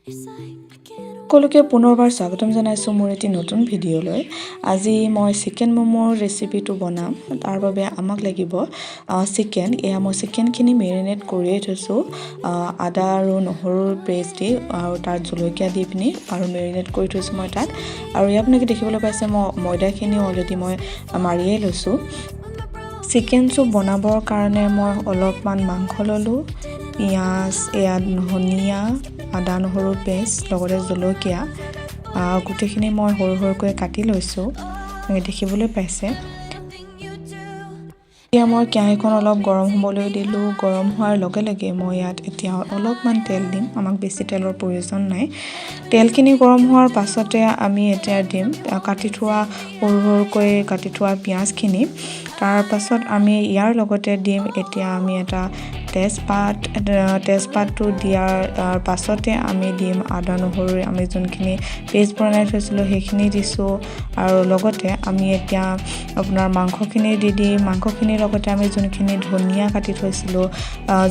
It's like I can't সকলোকে পুনৰবাৰ স্বাগতম জনাইছোঁ মোৰ এটি নতুন ভিডিঅ'লৈ। আজি মই চিকেন ম'ম'ৰ ৰেচিপিটো বনাম। তাৰ বাবে আমাক লাগিব চিকেন। এয়া মই চিকেনখিনি মেৰিনেট কৰিয়ে থৈছোঁ, আদা আৰু নহৰুৰ পেষ্ট দি আৰু তাত জলকীয়া দি পিনি আৰু মেৰিনেট কৰি থৈছোঁ মই তাত। আৰু ইয়াত আপোনালোকে দেখিবলৈ পাইছে, মই ময়দাখিনি অলৰেডি মই মাৰিয়ে লৈছোঁ। চিকেন চুপ বনাবৰ কাৰণে মই অলপমান মাংস ল'লোঁ, পিঁয়াজ, এয়া ধনিয়া, আদা নহৰু পেষ্ট, লগতে জলকীয়া, গোটেইখিনি মই সৰু সৰুকৈ কাটি লৈছোঁ, দেখিবলৈ পাইছে। এতিয়া মই কেৰাহীখন অলপ গৰম হ'বলৈ দিলোঁ। গৰম হোৱাৰ লগে লগে মই ইয়াত এতিয়া অলপমান তেল দিম। আমাক বেছি তেলৰ প্ৰয়োজন নাই। তেলখিনি গৰম হোৱাৰ পাছতে আমি এতিয়া দিম কাটি থোৱা, সৰু সৰুকৈ কাটি থোৱা পিঁয়াজখিনি। তাৰ পাছত আমি ইয়াৰ লগতে দিম এতিয়া আমি এটা তেজপাত। তেজপাতটো দিয়াৰ পাছতে আমি দিম আদা নহৰু, আমি যোনখিনি পেষ্ট বনাই থৈছিলোঁ সেইখিনি দিছোঁ। আৰু লগতে আমি এতিয়া আপোনাৰ মাংসখিনি দি দিম। মাংসখিনিৰ লগতে আমি যোনখিনি ধনিয়া কাটি থৈছিলোঁ,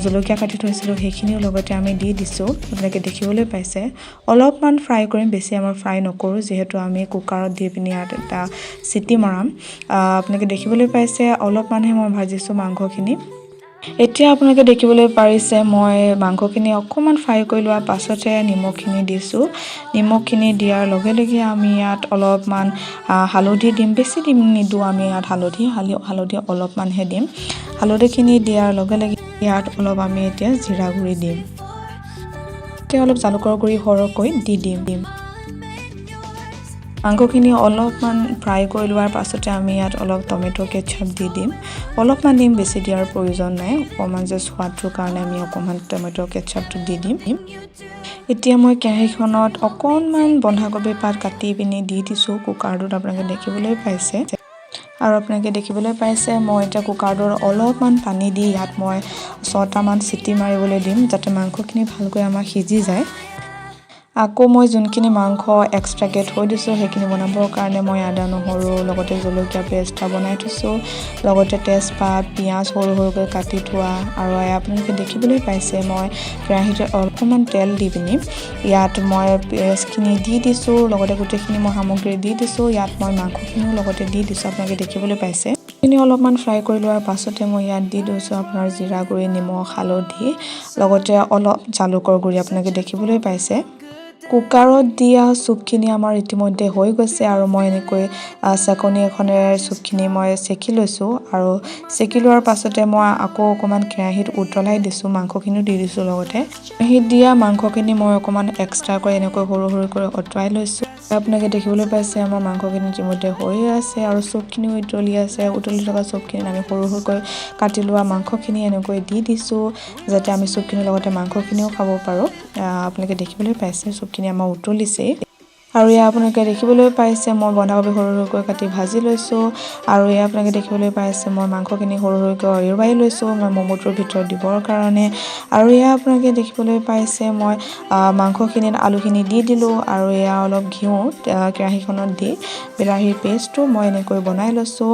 জলকীয়া কাটি থৈছিলোঁ, সেইখিনিও লগতে আমি দি দিছোঁ। আপোনালোকে দেখিবলৈ পাইছে, অলপমান ফ্ৰাই কৰিম, বেছি আমাৰ ফ্ৰাই নকৰোঁ, যিহেতু আমি কুকাৰত দি পিনি ইয়াত এটা চিটি মৰাম। আপোনালোকে দেখিবলৈ পাইছে, অলপমানহে মই ভাজিছোঁ মাংসখিনি। এতিয়া আপোনালোকে দেখিবলৈ পাৰিছে, মই মাংসখিনি অকণমান ফ্ৰাই কৰি লোৱাৰ পাছতহে নিমখখিনি দিছোঁ। নিমখখিনি দিয়াৰ লগে লগে আমি ইয়াত অলপমান হালধি দিম। বেছি দিম নিদিওঁ আমি ইয়াত হালধি, হালধি অলপমানহে দিম। হালধিখিনি দিয়াৰ লগে লগে ইয়াত অলপ আমি এতিয়া জিৰা গুড়ি দিম। এতিয়া অলপ জালুকৰ গুড়ি সৰহকৈ দি দিম। মাংসখিনি অলপমান ফ্ৰাই কৰি লোৱাৰ পাছতে আমি ইয়াত অলপ টমেট' কেটচাপ দি দিম। অলপমান দিম, বেছি দিয়াৰ প্ৰয়োজন নাই। অকণমান জাষ্ট সোৱাদটোৰ কাৰণে আমি অকণমান টমেট' কেটচাপটো দি দিম। এতিয়া মই কেৰাহীখনত অকণমান বন্ধাকবি পাত কাটি পিনি দি দিছোঁ কুকাৰটোত, আপোনালোকে দেখিবলৈ পাইছে। আৰু আপোনালোকে দেখিবলৈ পাইছে, মই এতিয়া কুকাৰটোত অলপমান পানী দি ইয়াত মই ছটামান চিটি মাৰিবলৈ দিম, যাতে মাংসখিনি ভালকৈ আমাৰ সিজি যায়। আকৌ মই যোনখিনি মাংস এক্সট্ৰাকৈ থৈ দিছোঁ, সেইখিনি বনাবৰ কাৰণে মই আদা নহৰু লগতে জলকীয়া পেষ্ট এটা বনাই থৈছোঁ, লগতে তেজপাত, পিঁয়াজ সৰু সৰুকৈ কাটি থোৱা। আৰু আপোনালোকে দেখিবলৈ পাইছে, মই কেৰাহীত অকণমান তেল দি পিনি ইয়াত মই পিঁয়াজখিনি দি দিছোঁ, লগতে গোটেইখিনি মই সামগ্ৰী দি দিছোঁ। ইয়াত মই মাংসখিনিও লগতে দি দিছোঁ, আপোনালোকে দেখিবলৈ পাইছে। এইখিনি অলপমান ফ্ৰাই কৰি লোৱাৰ পাছতে মই ইয়াত দি দিছোঁ আপোনাৰ জিৰা গুড়ি, নিমখ, হালধি, লগতে অলপ জালুকৰ গুড়ি, আপোনালোকে দেখিবলৈ পাইছে। কুকাৰত দিয়া চুপখিনি আমাৰ ইতিমধ্যে হৈ গৈছে আৰু মই এনেকৈ চেকনি এখনেৰে চুপখিনি মই চেকি লৈছোঁ। আৰু চেকি লোৱাৰ পাছতে মই আকৌ অকণমান কেৰাহীত উতলাই দিছোঁ, মাংসখিনিও দি দিছোঁ লগতে। কেৰাহীত দিয়া মাংসখিনি মই অকণমান এক্সট্ৰাকৈ এনেকৈ সৰু সৰুকৈ আঁতৰাই লৈছোঁ। আপোনালোকে দেখিবলৈ পাইছে, আমাৰ মাংসখিনি ইতিমধ্যে হৈয়ে আছে আৰু চুপখিনিও উতলি আছে। উতলি থকা চুপখিনিত আমি সৰু সৰুকৈ কাটি লোৱা মাংসখিনি এনেকৈ দি দিছোঁ, যাতে আমি চুপখিনিৰ লগতে মাংসখিনিও খাব পাৰোঁ। আপোনালোকে দেখিবলৈ পাইছে, চুপখিনি আমাৰ উতলিছেই। আৰু এয়া আপোনালোকে দেখিবলৈ পাইছে, মই বন্ধাকবি সৰু সৰুকৈ কাটি ভাজি লৈছোঁ। আৰু এয়া আপোনালোকে দেখিবলৈ পাইছে, মই মাংসখিনি সৰু সৰুকৈ এৰুৱাই লৈছোঁ মই ম'ম'টোৰ ভিতৰত দিবৰ কাৰণে। আৰু এয়া আপোনালোকে দেখিবলৈ পাইছে, মই মাংসখিনিত আলুখিনি দি দিলোঁ। আৰু এয়া অলপ ঘিউ কেৰাহীখনত দি বিলাহীৰ পেষ্টটো মই এনেকৈ বনাই লৈছোঁ।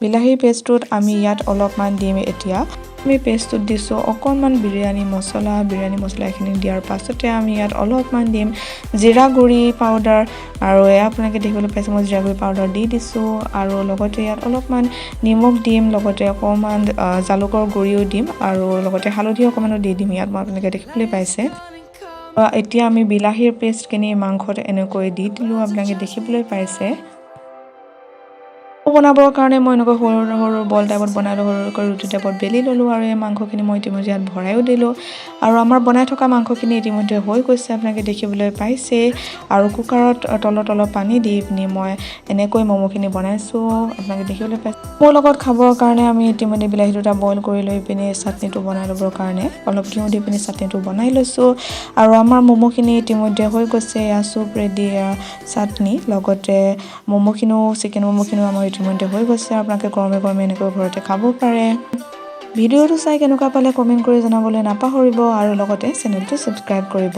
বিলাহীৰ পেষ্টটোত আমি ইয়াত অলপমান দিম। এতিয়া আমি পেষ্টটোত দিছোঁ অকণমান বিৰিয়ানী মছলা। বিৰিয়ানী মছলাখিনি দিয়াৰ পাছতে আমি ইয়াত অলপমান দিম জিৰা গুড়ি পাউডাৰ। আৰু এয়া আপোনালোকে দেখিবলৈ পাইছে, মই জিৰা গুড়ি পাউডাৰ দি দিছোঁ। আৰু লগতে ইয়াত অলপমান নিমখ দিম, লগতে অকণমান জালুকৰ গুড়িও দিম আৰু লগতে হালধি অকণমানো দি দিম ইয়াত মই, আপোনালোকে দেখিবলৈ পাইছে। এতিয়া আমি বিলাহীৰ পেষ্টখিনি মাংসত এনেকৈ দি দিলোঁ, আপোনালোকে দেখিবলৈ পাইছে। বনাবৰ কাৰণে মই এনেকৈ সৰু সৰু বল টাইপত বনাই ল'লোঁ, সৰু সৰুকৈ ৰুটি টাইপত বেলি ল'লোঁ। আৰু এই মাংসখিনি মই ইতিমধ্যে ইয়াত ভৰায়ো দিলোঁ। আৰু আমাৰ বনাই থকা মাংসখিনি ইতিমধ্যে হৈ গৈছে, আপোনালোকে দেখিবলৈ পাইছেই। আৰু কুকাৰত তলত অলপ পানী দি পিনি মই এনেকৈ ম'ম'খিনি বনাইছোঁ, আপোনালোকে দেখিবলৈ পাইছে। মোৰ লগত খাবৰ কাৰণে আমি ইতিমধ্যে বিলাহী দুটা বইল কৰি লৈ পিনি চাটনিটো বনাই ল'বৰ কাৰণে অলপ ঘিউ দি পিনি চাটনিটো বনাই লৈছোঁ। আৰু আমাৰ ম'ম'খিনি ইতিমধ্যে হৈ গৈছে। এয়া চুপ ৰেডি, এয়া চাটনি, লগতে ম'ম'খিনিও, চিকেন ম'ম'খিনিও আমাৰ ইতিমধ্যে হৈ গৈছে। আপোনালোকে গৰমে গৰমে এনেকৈ ঘৰতে খাব পাৰে। ভিডিঅ'টো চাই কেনেকুৱা পালে কমেণ্ট কৰি জনাবলৈ নাপাহৰিব আৰু লগতে চেনেলটো ছাবস্ক্ৰাইব কৰিব।